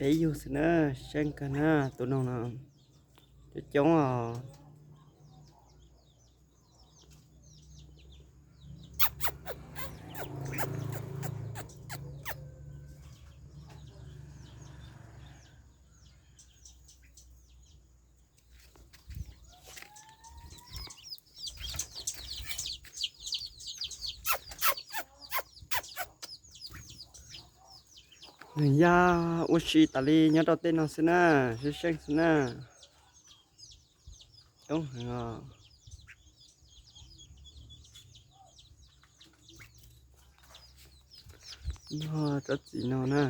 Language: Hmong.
Peb yug xwb na, seej kawg na, tus noog no coob coob os. Nws yog ua si tas li nyob rau tej no xwb na, seej seej xwb na. Coob heev os. Nyob tsob txiv no na.